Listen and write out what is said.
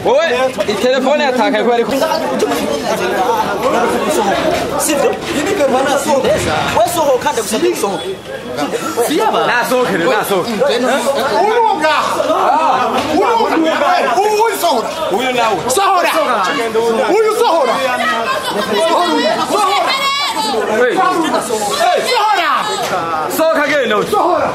Wowe telefone yatakaye kubera ko sivyo wesohoka ndagusabye gusohoka nasohoke rero nasohoke urunga urunga uyu sohora uyu nawe sohora uyu sohora sohora sohora sohoka genda uyu sohora